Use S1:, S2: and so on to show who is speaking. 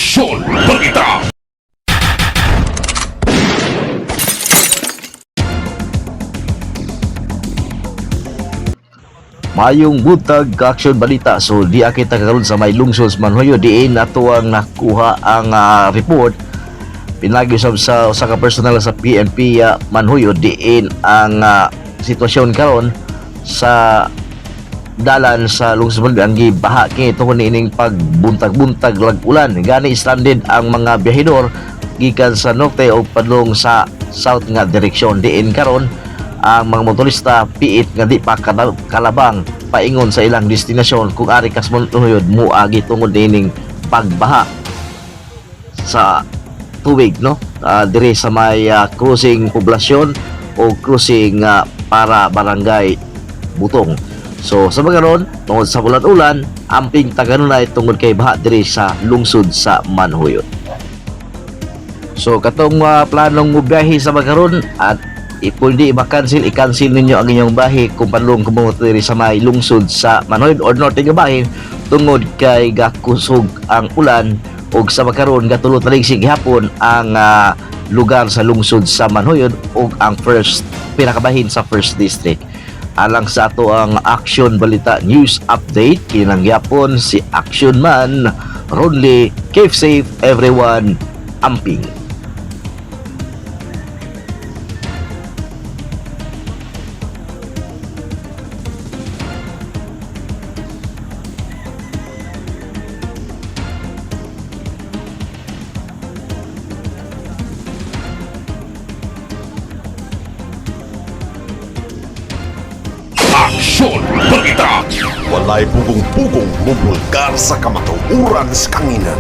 S1: Aksyon Balita.
S2: Mayong buntag, Action Balita. So di kita karon sa may lungsod sa Manhoyo, diin ato ang nakuha ang report pinagi usab sa usa ka personal sa PNP Manhuyo, diin ang sitwasyon karon sa dalan sa lungsod Manhuyo ang gibaha kini tungod niining pagbuntag-buntag lag-ulan. Gani stranded ang mga biyahidor gikan sa norte o padlong sa south nga direksyon, diin karon ang mga motorista piit nga di pa kalabang paingon sa ilang destinasyon kung ari kas Manhuyod muagi tungod niining pagbaha sa tubig, no? Diri sa may crossing poblasyon o crossing para barangay Butong. So sa mga ron, tungod sa ulan-ulan, amping taganunay tungod kay baha diri sa lungsod sa Manhuyod. So katong planong mobiyahe sa mga at kung hindi i-cancel, i-cancel ninyo ang inyong bahi kung panlong kumuha diri sa may lungsod sa Manhuyod or norte nga bahin tungod kay gakusog ang ulan ug sa makaron gatulo taligsig gihapon ang lugar sa lungsod sa Manhuyod ug ang first pinakabahin sa first district. Alang sa ato ang Action Balita News Update, kinang gyapon si Action Man Ronley. Keep safe everyone, amping.
S1: Aksyon Balita.
S3: Walay pugong-pugong mubulgar sa kamatuoran sa kanginan.